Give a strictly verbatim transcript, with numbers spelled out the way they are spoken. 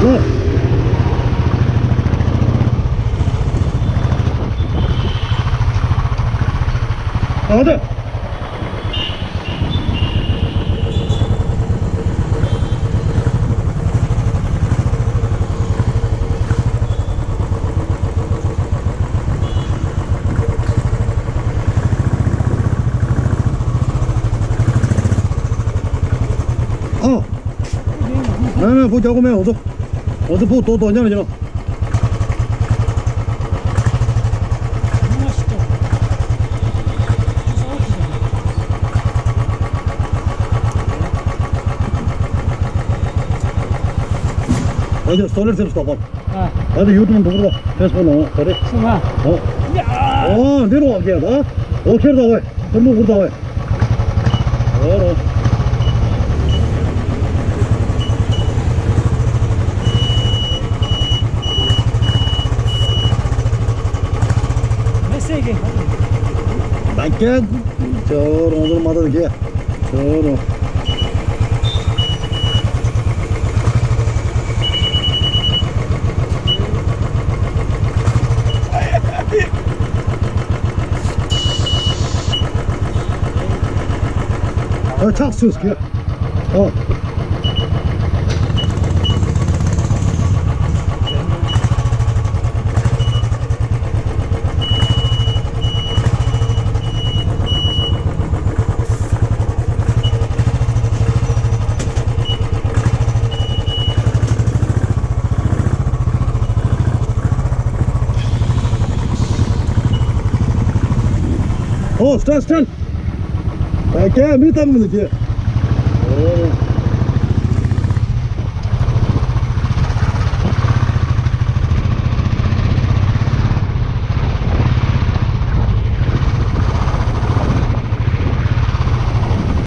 ཨ་ད། ཨ། མེད་མེད། ཕོ་རྒྱག་གོ་མེད། འོ་ཚོ། འོ་ཚོ་ཕོ་དོ་དོ་ཉམས་ཉམས། ཨ་ཅག་སོ་ལེར་སེམས་སྟོབས་པ། ཨ། ད་དེ་ཡུ་ཊུབ་འགྲོ་གི་རེད། ཕེ་སི་བུག་ནང་ག་རེ། སུ་ང་། ཨོ། ཡ། ཨོ་འདི་རུ་བ་གས་ད། ཨོ་ཁེར་ད་བས། ཁེར་མོ་ཁུར་ད་བས། ཨོ་རོ། མེ་སེ་གེ། ད་ཀྱ། ཅོ་རོང་ཟོར་མ་ད་གས། ཨོ་རོ། ཨ་ཆག་སུས་གི། ཨོ། ཨོ། སི་ཊན་སི་ཊན། ཨ་ཀྱ་མི་གཏམ་མི་འདུག་ཀྱ། ཨོ།